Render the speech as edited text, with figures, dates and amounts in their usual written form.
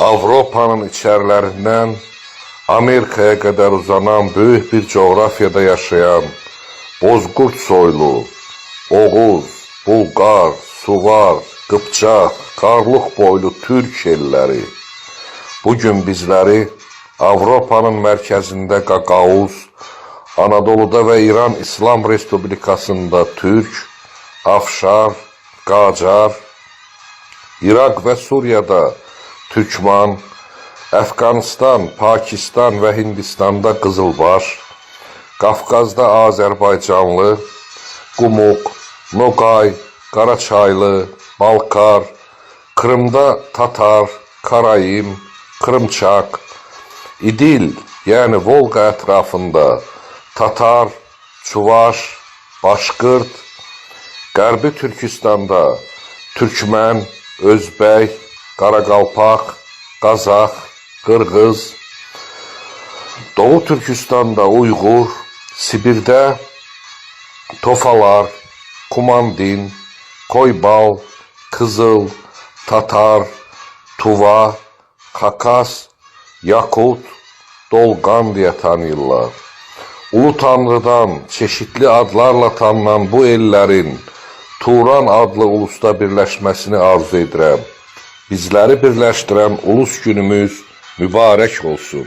Avropanın içərilərindən Amerikaya qədər uzanan böyük bir coğrafiyada yaşayan Bozqurd soylu, Oğuz, Bulqar, Suvar, Qıpçaq, Qarluq boylu türk elləri bugün bizləri Avropanın mərkəzində Qaqauz, Anadoluda və İran İslam Respublikasında Türk, Afşar, Qacar, İraq və Suriyada Türkman, Əfqanistan, Pakistan və Hindistanda Qızılbaş, Qafqazda Azərbaycanlı, Qumuq, Noqay, Qaraçaylı, Balkar, Krımda Tatar, Karaim, Krımçaq, İdil, yəni Volqa ətrafında Tatar, Çuvaş, Başqırd, Qərbi Türkistanda Türkmən, Özbək, Qaraqalpaq, Qazax, Qırğız, Doğu Türkistanda Uyğur, Sibirdə Tofalar, Kumandin, Koybal, Kızıl, Tatar, Tuva, Xakas, Yakut, Dolqan deyə tanıyırlar. Ulu Tanrıdan çeşitli adlarla tanınan bu ellərin Turan adlı ulusda birləşməsini arzu edirəm. Bizləri birləşdirən ulus günümüz mübarək olsun.